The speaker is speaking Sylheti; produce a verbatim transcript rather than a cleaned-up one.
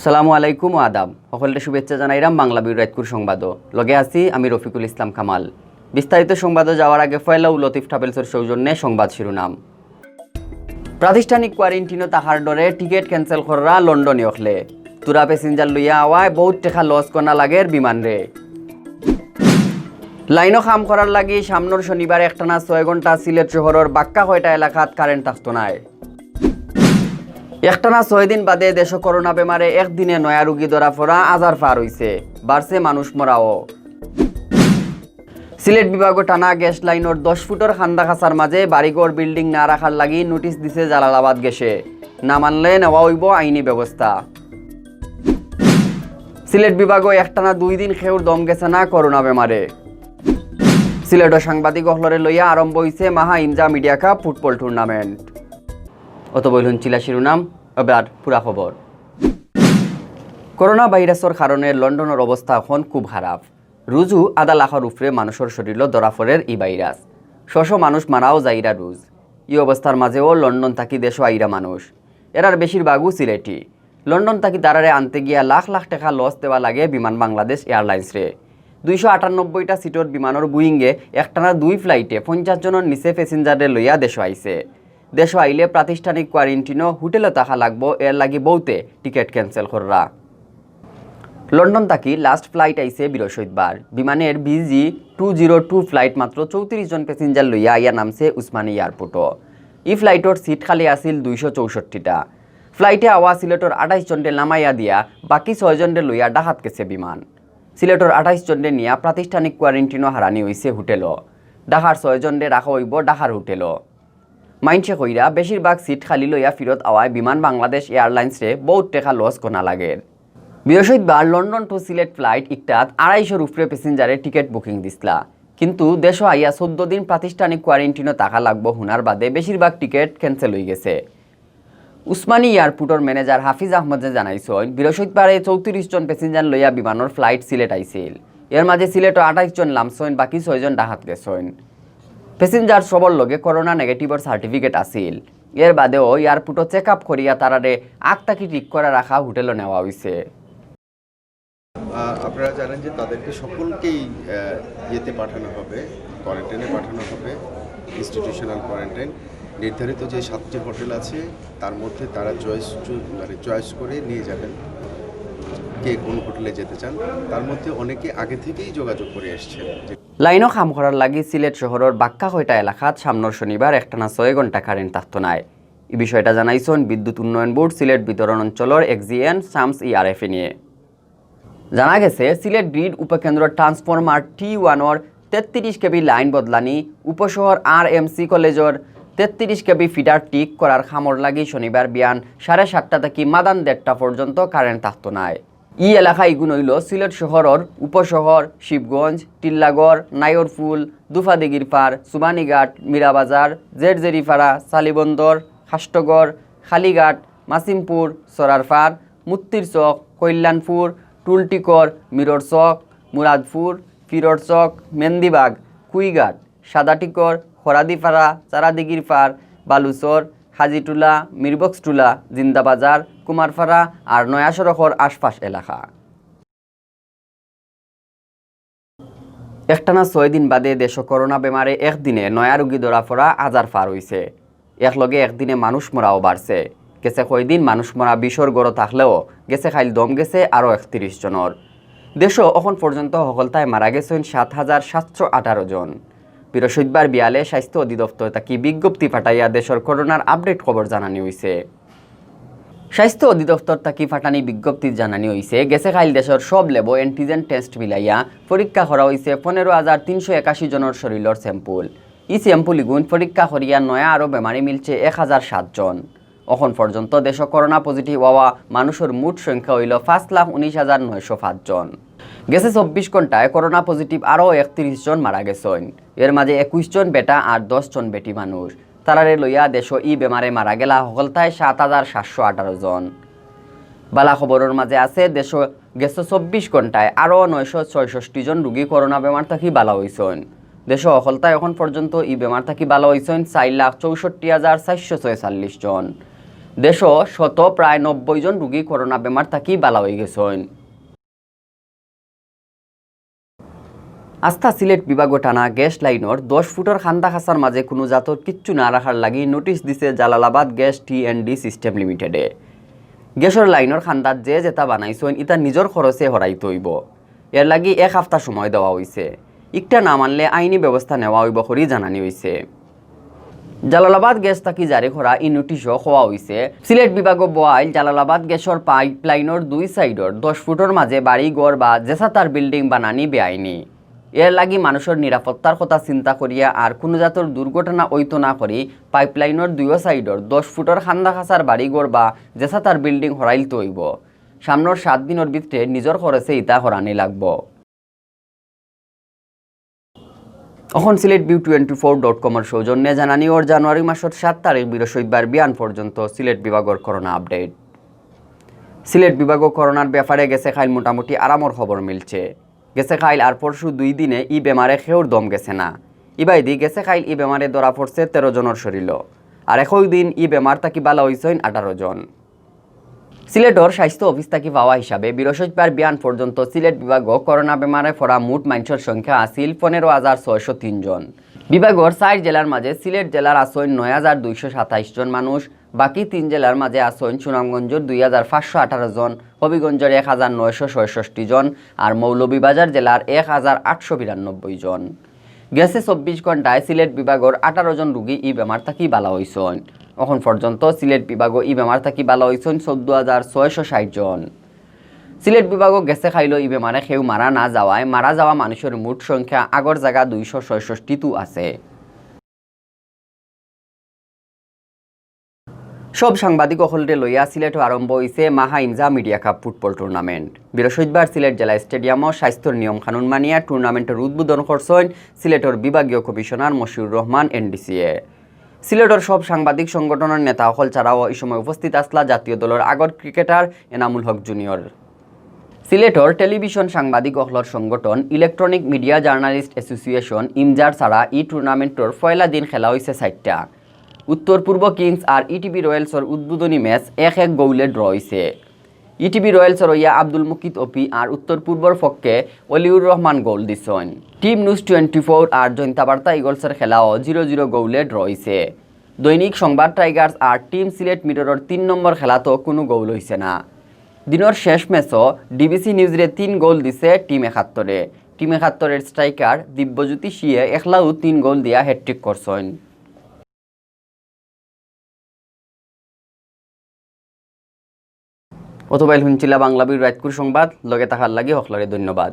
সালামু আলাইকুম ও আদাব। সকলরে শুভেচ্ছা জানাইরাম বাংলা বিউর রাইতকুর সংবাদো। লগে আছি আমি রফিকুল ইসলাম কামাল। বিস্তারিত সংবাদো যাওয়ার আগে পয়লাউ লতিফ ট্রাভেলসর সৌজন্যে সংবাদ শিরোনাম। প্রাতিষ্ঠানিক কোয়ারেন্টিনো থাকার ডরে টিকেট ক্যান্সেল কররা লন্ডনী অকলে। থুড়া প্যাসেঞ্জার লইয়া আওয়ায় বউত টেকা লস করা লাগের বিমানরে। লাইনো কাম করার লাগি সামনর শনিবার একটানা ছয় ঘন্টা সিলেট শহরর বাক্কা কয়টা এলাকাত কারেন্ট থাকতো নায়। একটানা ছয় দিন বাদে দেশো করোনা বেমারে একদিনে নয়া রুগী ধরা পড়া আজার পার অইছে, বাড়ছে মানুষ মরাও। সিলেট বিভাগো টানা গ্যাস লাইনর দশ ফুটর খান্দা খাঁচার মাঝে বাড়িঘর বিল্ডিং না রাখার লাগি নোটিশ দিছে জালালাবাদ গ্যাসে, না মানলে নেওয়া অইবো আইনি ব্যবস্থা। সিলেট বিভাগো একটানা দুই দিন কেউর দম গেছে না করোনা বেমারে। সিলেটো সাংবাদিক অকলরে লইয়া আরম্ভ অইছে মাহা ইমজা মিডিয়া কাপ ফুটবল টুর্নামেন্ট। অত বইলুন চিলা শিরোনাম, এবার পুরা খবর। করোনা ভাইরাসর কারণে লন্ডনর অবস্থা অখন খুব খারাপ। রুজু আধা লাখর উপরে মানুষর শরীরো ধরা পড়ের ই ভাইরাস। শ শ মানুষ মারাও যাইরা রুজ। ই অবস্থার মাঝেও লন্ডন থাকি দেশো আইরা মানুষ। এরার বেশিরভাগউ সিলেটি। লন্ডন থাকি তারারে আনতে গিয়া লাখ লাখ টেকা লস দেওয়া লাগে বিমান বাংলাদেশ এয়ারলাইন্সরে। দুইশো আটানব্বইটা সিটর বিমানর বুইংয়ে একটানা দুই ফ্লাইটে পঞ্চাশ জনর নিচে প্যাসেঞ্জাররে লইয়া দেশো আইছে। দেশো আইলে প্রাতিষ্ঠানিক কোয়ারেন্টিনো হোটেলো থাকা লাগবো, এর লাগি বউতে টিকেট ক্যান্সেল কররা। লন্ডন থাকি লাস্ট ফ্লাইট আইছে বৃহস্পতিবার। বিমানর BG two zero two flight মাত্র চৌত্রিশ জন প্যাসেঞ্জার লইয়া আইয়া নামছে উসমানী এয়ারপোর্টো। ই ফ্লাইটর সিট খালি আছিল দুইশো চৌষট্টিটা। ফ্লাইটে আওয়া সিলেটর আঠাইশ জনরে নামাইয়া দিয়া বাকি ছয় জনরে লইয়া ঢাকাত গেছে বিমান। সিলেটর আঠাইশ জনরে নিয়া প্রাতিষ্ঠানিক কোয়ারেন্টিনো হারানি অইছে হোটেলো। ঢাকার ছয় জনরে রাখা অইবো ঢাকার হোটেলো। মাইনষে কইরা বেশিরভাগ সিট খালি লইয়া ফিরত আওয়ায় বিমান বাংলাদেশ এয়ারলাইন্সরে বউত টেকা লস করা লাগের। বৃহস্পতিবার লন্ডন টু সিলেট ফ্লাইট ইকটাত আড়াইশোর উপরে প্যাসেঞ্জারে টিকেট বুকিং দিছলা, কিন্তু দেশো আইয়া চৌদ্দ দিন প্রাতিষ্ঠানিক কোয়ারেন্টিনো থাকা লাগবো হুনার বাদে বেশিরভাগ টিকেট ক্যান্সেল অইগেছে। উসমানী এয়ারপোর্টর ম্যানেজার হাফিজ আহমদে জানাইছইন, বৃহস্পতিবারে চৌত্রিশ জন প্যাসেঞ্জার লইয়া বিমানর ফ্লাইট সিলেট আইছিল। এর মাঝে সিলেটো আঠাইশ জন লামছইন, বাকি ছয় জন ঢাকাত গেছইন। প্যাসেঞ্জার সবর লগে করোনা নেগেটিভর সার্টিফিকেট আছিল। এর বাদেও এয়ারপোর্টো চেক আপ করিয়া তারারে আগ থাকি ঠিক করা রাখা হোটেলো নেওয়া অইছে। আহ, আপনারা জানেন যে তাদেরকে সকলকেই, আহ, ইয়েতে পাঠানো হবে, কোয়ারেন্টাইনে পাঠানো হবে, ইনস্টিটিউশনাল কোয়ারেন্টাইন। নির্ধারিত যে সাতটি হোটেল আছে, তার মধ্যে তারা চয়েস, মানে, চয়েস করে নিয়ে যাবেন কে কোন হোটেলে যেতে চান। তার মধ্যে অনেকে আগে থেকেই যোগাযোগ করে এসছেন। যে লাইনো কাম করার লাগি সিলেট শহরর বাক্কা কয়টা এলাকাত সামনর শনিবার একটানা ছয় ঘন্টা কারেন্ট থাকতো নায়। ই বিষয়টা জানাইছইন বিদ্যুৎ উন্নয়ন বোর্ড সিলেট বিতরণ অঞ্চলর এক্সিএন শামস ই আরেফিনে। জানা গেছে, সিলেট গ্রিড উপকেন্দ্র ট্রান্সফরমার টি ওয়ানর তেত্রিশ কেভি লাইন বদলানি, উপশহর আরএমসি কলেজর তেত্রিশ কেভি ফিডার ঠিক করার কামর লাগি শনিবার বিয়ান সাড়ে সাতটা থাকি মাদান দেড়টা পর্যন্ত কারেন্ট থাকতো নায়। ই এলাকা ইগুন অইলো সিলেট শহরর উপশহর, শিবগঞ্জ, টিল্লাগড়, নায়রফুল, দুফাদিগির পার, সুবানীঘাট, মীরাবাজার, জেরজেরিপাড়া, চালিবন্দর, খাষ্টগড়, কালীঘাট, মাসিমপুর, সরারপার, মুক্তির চক, কল্যাণপুর, টুলটিকর, মিরর চক, মুরাদপুর, ফিরর চক, মেন্দিবাগ, কুইঘাট, সাদাটিকর, খরাদিপাড়া, চারাদিগির পার, বালুচর, হাজিটুলা, মিরবক্সটুলা, জিন্দাবাজার, কুমারপাড়া আর নয়া সড়কর আশপাশ এলাকা। একটানা ছয় দিন বাদে দেশো করোনা বেমারে একদিনে নয়া রুগী ধরা পড়া আজার পার অইছে। একলগে একদিনে মানুষ মরাও বাড়ছে। গেছে কয়দিন মানুষ মরা বিশর গড়ো থাকলেও গেছে কাইল দম গেছে আরও একত্রিশ জনর। দেশো অখন পর্যন্ত হকলতায় মারা গেছইন সাত হাজার সাতশো আঠারো জন। বৃহস্পতিবার বিয়ালে স্বাস্থ্য অধিদপ্তর থাকি বিজ্ঞপ্তি পাঠাইয়া দেশর করোনার আপডেট খবর জানানি অইছে। স্বাস্থ্য অধিদপ্তর থাকি পাঠানি বিজ্ঞপ্তিত জানানি অইছে, গেছে কাইল দেশর সব ল্যাবো অ্যান্টিজেন টেস্ট মিলাইয়া পরীক্ষা করা অইছে পনেরো হাজার তিনশো একাশি জনর শরীরর স্যাম্পল। ই স্যাম্পল ইগুন পরীক্ষা করিয়া নয়া আরও বেমারি মিলছে এক হাজার সাত জন। অখন পর্যন্ত দেশো করোনা পজিটিভ অওয়া মানুষর মোট সংখ্যা অইলো পাঁচ লাখ উনিশ হাজার নয়শো পাঁচ জন। গেছে চব্বিশ ঘন্টায় করোনা পজিটিভ আরও একত্রিশ জন মারা গেছইন। এর মাঝে একুশ জন বেটা আর দশ জন বেটি মানুষ। তারারে লইয়া দেশো ই বেমারে মারা গেলা হকলতায় সাত হাজার সাতশো আঠারো জন। বালা খবরর মাঝে আছে, দেশো গেছে চব্বিশ ঘন্টায় আরও নয়শো ছয়ষট্টি জন রুগী করোনা বেমার থাকি বালা অইছইন। দেশো হকলতায় অখন পর্যন্ত ই বেমার থাকি বালা অইছইন চাইর লাখ চৌষট্টি হাজার চাইরশো ছয়চল্লিশ জন। দেশো শত প্রায় নব্বই জন রুগী করোনা বেমার থাকি বালা অইগেছইন। আস্তা সিলেট বিভাগো টানা গ্যাস লাইনর দশ ফুটর খান্দা খাসার মাঝে কুনু জাতর কিচ্ছু না রাখার লাগি নোটিশ দিছে Jalalabad gas T and D system লিমিটেডে। গ্যাসর লাইনর খান্দাত যে যেতা বানাইছইন, ইতা নিজর খরচে হরাইতে অইবো। এর লাগি এক হাফতা সময় দেওয়া অইছে। ইকটা না মানলে আইনি ব্যবস্থা নেওয়া অইবো করি জানানি অইছে। জালালাবাদ গ্যাস থাকি জারি করা ই নোটিশো কওয়া অইছে, সিলেট বিভাগো বওয়াইল জালালাবাদ গ্যাসর পাইপলাইনর দুই সাইডর দশ ফুটর মাঝে বাড়ি ঘর বা যেসাতার বিল্ডিং বানানি বেআইনি। এর লাগি মানুষর নিরাপত্তার কথা চিন্তা করিয়া আর কুনু জাতর দুর্ঘটনা অইতো না করি পাইপলাইনর দুইও সাইডর দশ ফুটর খান্দা খাসার বাড়ি ঘর বা যেসাতার বিল্ডিং হরাইলতে অইবো। সামনর সাত দিনর ভিতরে নিজর খরচে ইতা হরানি লাগবো। অখন Sylhet view twenty four dot কমর সৌজন্যে জানানি অর জানুয়ারি মাসর সাত তারিখ বৃহস্পতিবার বিয়ান পর্যন্ত সিলেট বিভাগর করোনা আপডেট। সিলেট বিভাগো করোনার ব্যাপারে গেছে কাইল মোটামুটি আরামর খবর মিলছে। গেছে কাইল আর পরশু দুই দিনে ই বেমারে কেউর দম গেছে না। ইবায়দি গেছে কাইল ই বেমারে ধরা পড়ছে তেরো জনর শরীলো। আর একই দিন ই বেমার থাকি বালা অইছইন আঠারো জন। সিলেটর স্বাস্থ্য অফিস থাকি পাওয়া হিসাবে বৃহস্পতিবার বিয়ান পর্যন্ত সিলেট বিভাগো করোনা বেমারে পড়া মোট মানষর সংখ্যা আছিল পনেরো হাজার ছয়শো তিন জন। বিভাগর চাইর জেলার মাঝে সিলেট জেলার আছইন নয় হাজার দুইশো সাতাইশ জন মানুষ, বাকি তিন জেলার মাঝে আছইন সুনামগঞ্জর দুই হাজার পাঁচশো আঠারো জন, হবিগঞ্জর এক হাজার নয়শো ছয়ষট্টি জন, আর মৌলভীবাজার জেলার এক হাজার আটশো বিরানব্বই জন। গেছে চব্বিশ ঘন্টায় সিলেট বিভাগর আঠারো জন রুগী ই বেমার থাকি বালা অইছইন। অখন পর্যন্ত সিলেট বিভাগো ই বেমার থাকি বালা অইছইন চৌদ্দ হাজার ছয়শো ষাইট জন। সিলেট বিভাগো গেছে কাইলো ই বেমারে কেউ মারা না যাওয়ায় মারা যাওয়া মানষর মোট সংখ্যা আগর জাগা দুইশো ছয়ষট্টিতু আছে। সব সাংবাদিক অকলরে লইয়া সিলেটো আরম্ভ অইছে মাহা ইমজা মিডিয়া কাপ ফুটবল টুর্নামেন্ট। বৃহস্পতিবার সিলেট জেলা স্টেডিয়ামো স্বাস্থ্যর নিয়ম কানুন মানিয়া টুর্নামেন্টর উদ্বোধন করছইন সিলেটর বিভাগীয় কমিশনার মশিউর রহমান এনডিসিএ। সিলেটর সব সাংবাদিক সংগঠনর নেতা অকল ছাড়াও ই সময় উপস্থিত আছলা জাতীয় দলর আগর ক্রিকেটার এনামুল হক জুনিয়র। সিলেটর টেলিভিশন সাংবাদিক অকলর সংগঠন ইলেকট্রনিক মিডিয়া জার্নালিস্ট অ্যাসোসিয়েশন, ইমজার, ছাড়া ই টুর্নামেন্টর পয়লা দিন খেলা অইছে চাইরটা। উত্তর পূর্ব কিংস আর ইটিভি রয়্যালসর উদ্বোধনী ম্যাচ এক এক গোলে ড্র অইছে। ইটিভি রয়্যালসর অইয়া আব্দুল মুকিত অপি আর উত্তর পূর্বর পক্ষে অলিউর রহমান গোল দিছইন। টিম নিউজ টোয়েন্টি ফোর আর জৈন্তা বার্তা ইগলসর খেলাও জিরো জিরো গোলে ড্র অইছে। দৈনিক সংবাদ টাইগার্স আর টিম সিলেট মিররর তিন নম্বর খেলাত কুনু গোল অইছে না। দিনর শেষ ম্যাচো ডিবিসি নিউজরে তিন গোল দিছে টিম একাত্তরে। টিম একাত্তরের স্ট্রাইকার দিব্যজ্যোতি সিয়ে একলাউ তিন গোল দিয়া হ্যাটট্রিক করছইন। অতবাইল হুনছিলা বাংলা বির রাইতকুর সংবাদ, লগে থাকার লাগি হকলরে ধন্যবাদ।